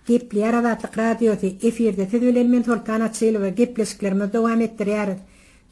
Gepleýär Azatlyk Radiosy, efirde siz bilen men Soltan Açylowa, gepleşiklerimizi dowam etdirýäris.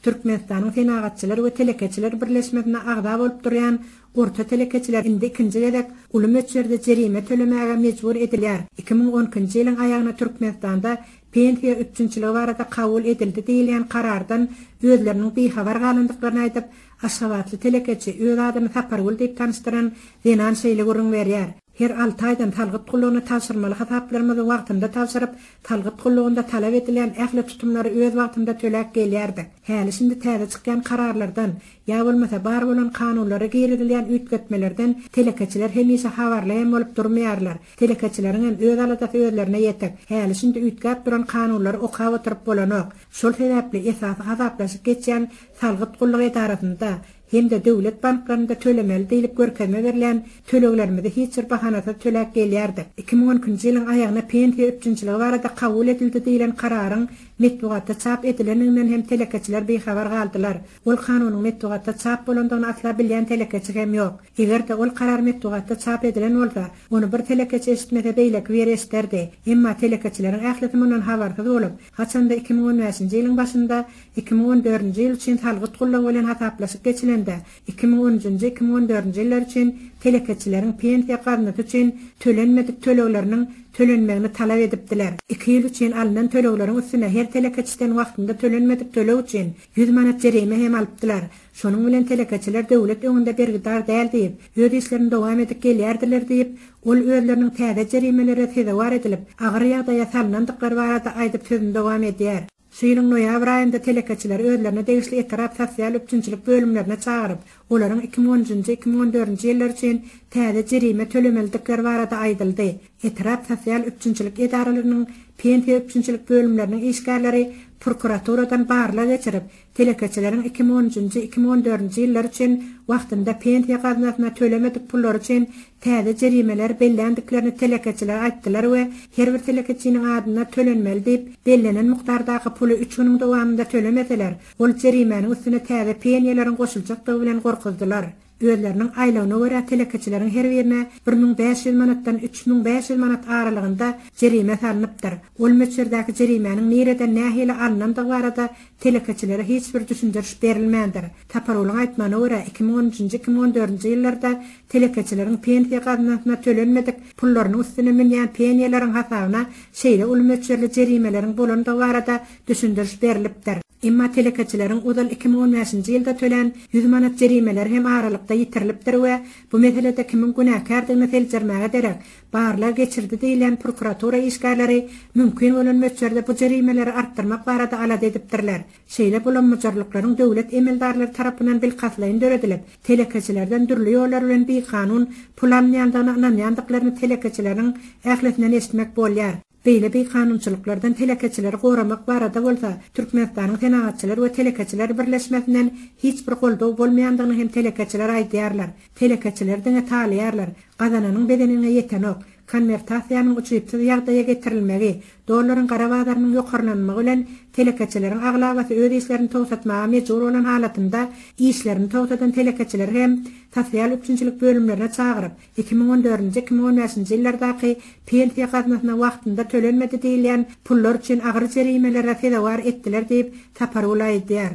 Türkmenistanyň Senagatçylar we telekeçiler birleşmesine agza bolup durýan orta telekeçiler indi ikinji gezek uly möçberde jerime tölemäge mejbur edilýär. 2012-nji ýylyň aýagyna Türkmenistanda pensiýa üpjünçiligi barada kabul edildi diýilýän karardan özleriniň bihabar galandyklaryny aýdyp, aşgabatly telekeçi, öz adyny Sapargül diýip tanyşdyran zenan şeýle gürrüň berýär. Her alty aýdan salgyt gullugyna tabşyrmaly hasaplarymyzy wagtynda tabşyryp, salgyt gullugynda talap edilýän ähli tutumlary öz wagtynda töläp gelýärdik. Häli-şindi täze çykýan kararlardan, ýa bolmasa bar bolan kanunlara girizilýän üýtgetmelerden telekeçiler hemişe habarly hem bolup durmaýarlar. Telekeçileriň hem öz aladasy özlerine ýetik. Häli-şindi üýtgäp duran kanunlary okap oturyp bolanok. Şol sebäpli esasy hasaplaşyk geçýän salgyt gullugy edarasynda, hem-de döwlet banklarynda tölemeli diýlip görkezme berlen töleglerimizi hiç bir bahanasyz töläp gelýärdik. 2012-nji ýylyň aýagyna pensiýa üpjünçiligi barada kabul edildi diýlen kararyň metbugatda çap edilendiginden hem telekeçiler bihabar galdylar. Ol kanunyň metbugatda çap bolandygyny asla bilýän telekeçi hem ýok. Eger-de ol karar metbugatda çap edilen bolsa, ony bir telekeçi eşitmese beýleki biri eşiderdi. Emma telekeçileriň ählisi mundan habarsyz bolup, haçanda 2015-nji ýylyň başynda 2014-nji ýyl üçin salgyt gullugy bilen hasaplaşyk geçilende, 2013-nji, 2014-nji ýyllar üçin telekeçileriň pensiýa gaznasy üçin tölenmedik tölegleriniň tölenmegini talap edipdiler. Iki ýyl üçin alnan tölegleriň üstüne her telekeçiden wagtynda tölenmedik töleg üçin 100 manat jerime hem alypdylar. Şonuň bilen telekeçiler döwlet öňünde bergidar däl diýip, öz işlerini dowam edip gelýärdiler diýip, ol özleriniň täze jerimelere sezewar edilip, agyr ýagdaýa salnandyklary barada aýdyp sözüni dowam edýär. Şu ýylyň noýabr aýynda telekeçileri özlerine degişli etrap sosial üpjünçilik bölümlerine çagyryp, olaryň 2013-nji, 2014-nji ýyllar üçin täze jerime tölemelidikleri barada aýdyldy. Etrap sosial üpjünçilik edaralarynyň pensiýa üpjünçilik bölümleriniň işgärleri prokuraturadan barlag geçirip, Telekeçileriň 2013-nji, 2014-nji ýyllar üçin wagtynda pensiýa gaznasyna tölemedik pullary üçin täze jerimeler belländiklerini telekeçilere aýtdylar we her bir telekeçiniň adyna tölenmeli diýip bellenen mukdardaky puly üç günüň dowamynda tölemeseler, ol jerimäniň üstüne täze peniýalaryň goşuljakdygy bilen gorkuzdylar. Özleriniň aýlygyna görä telekeçileriň her birine 1500 manatdan 3500 manat aralygynda jerime salnypdyr. Ol möçberdäki jerimäniň nireden nähili alnandygy barada telekeçilere hiç bir düşündiriş berilmändir. Saparowyň aýtmagyna görä, 2013-nji, 2014-nji ýyllarda telekeçileriň pensiýa gaznasyna tölenmedik pullarynyň üstüne münýän peniýalaryň hasabyna şeýle uly möçberli jerimeleriň bolandygy barada düşündiriş berlipdir. Emma telekeçileriň ozal 2015-nji ýylda tölän 100 manat jerimeleri hem aralykda ýitirilipdir we bu meselede kimiň günäkärdigini seljermäge derek, barlag geçirdi diýilýän prokuratura işgärleri mümkin bolan möçberde bu jerimeleri artdyrmak barada alada edipdirler. Şeýle bulam-bujarlyklaryň döwlet emeldarlary tarapyndan bilkastlaýyn döredilip, telekeçilerden dürli ýollar bilen bikanun pul alynýandygyna ynanýandyklaryny telekeçileriň ählisinden eşitmek bolýar. Beýle bikanunçylyklardan telekeçileri goramak barada bolsa Türkmenistanyň Senagatçylar we telekeçiler birleşmesinden hiç bir goldaw bolmaýandygyny hem telekeçiler aýdýarlar. Telekeçileri diňe talaýarlar. Gazananyň bezenine ýetenok. Konwertasiýanyň ujypsyz ýagdaýa getirilmegi, dollaryň gara bazarynyň ýokarlanmagy bilen telekeçileriň aglabasy öz işlerini togtatmaga mejbur bolan halatynda işlerini togtadan telekeçileri hem sosial üpjünçilik bölümlerine çagyryp, 2014-nji, 2015-nji ýyllardaky pensiýa gaznasyna wagtynda tölenmedi diýilýän pullar üçin agyr jerimelere sezewar etdiler diýip, Sapargul aýdýar.